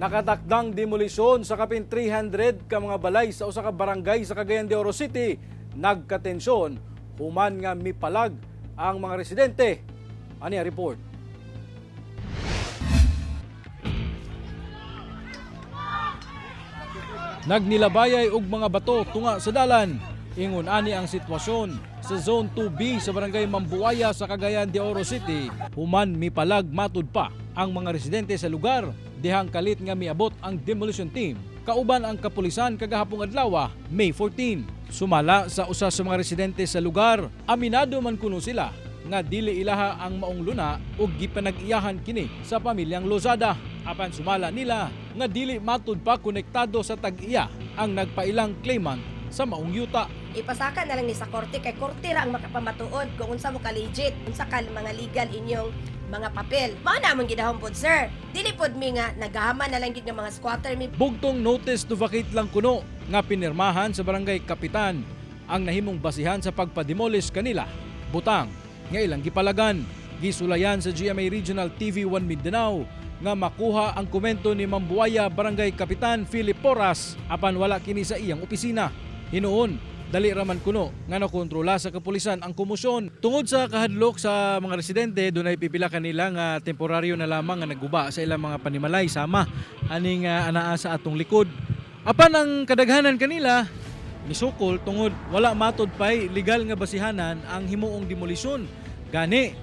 Nakatakdang demolisyon sa kapin 300 ka mga balay sa usa ka barangay sa Cagayan de Oro City. Nagkatensyon human nga mipalag ang mga residente. Ani ang report. Nagnilabayay og mga bato tunga sa dalan. Ingon ani ang sitwasyon sa Zone 2B sa Barangay Mambuaya sa Cagayan de Oro City. Human mipalag matud pa ang mga residente sa lugar dihang kalit nga miabot ang demolition team kauban ang kapulisan kagahapong adlaw, May 14. Sumala sa usa sa mga residente sa lugar, aminado man kuno sila nga dili ilaha ang maong luna ug gipanag-iyahan kini sa pamilyang Lozada. Apan sumala nila nga dili matud pa konektado sa tag-iya ang nagpailang claimant sa maong yuta. Ipasaka na lang ni sa korte kay korte ra ang makapamatuod kung unsa mo ka legit, unsa ka mga legal inyong mga papel. Mao na among gidahom pod, sir. Dili pod mi nga nagahama na lang gid nga mga squatter mi. Bugtong notice to vacate lang kuno nga pinirmahan sa barangay kapitan ang nahimong basihan sa pagpademolish kanila. Butang nga ilang gipalagan. Gisulayan sa GMA Regional TV 1 Mindanao nga makuha ang komento ni Mambuaya Barangay Kapitan Philip Porras apan wala kini sa iyang opisina. Hinuon, dali raman kuno nga nakontrola sa kapulisan ang komosyon. Tungod sa kahadlok sa mga residente, dunay pipila kanila nga temporaryo na lamang nga naguba sa ilang mga panimalay sama aning anaa sa atong likod. Apan ang kadaghanan kanila misukol tungod wala matod pay legal nga basihanan ang himuong demolisyon. Gani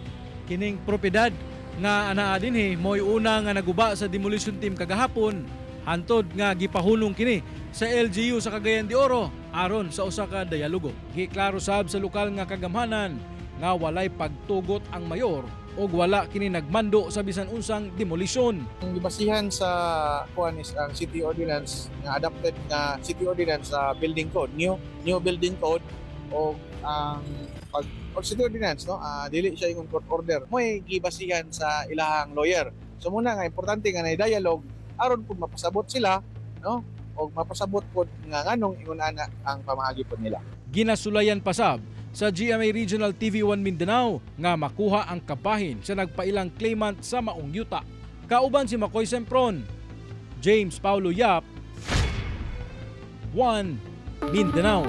kining propiedad nga anaa dinhi mo'y una nga naguba sa demolition team kagahapon hantod nga gipahunong kini sa LGU sa Cagayan de Oro aron sa usa ka dialogo. Giklaro sab sa lokal nga kagamhanan nga walay pagtugot ang mayor ug wala kini nagmando sa bisan unsang demolisyon. Ang gibasihan sa kuan is ang city ordinance nga adopted nga city ordinance sa building code, new new building code o ang pag or city ordinance, no, dili siya ingon court order. Mo'y gibasihan sa ilahang lawyer. So muna nga importante nga nay dialogue aron pud mapasabot sila, no, og mapasabot pud nga nganong ingon ana ang pamaagi pud nila. Ginasulayan pasab sa GMA Regional TV 1 Mindanao nga makuha ang kabahin sa nagpailang claimant sa maong yuta. Kauban si Makoy Sempron, James Paulo Yap, 1 Mindanao.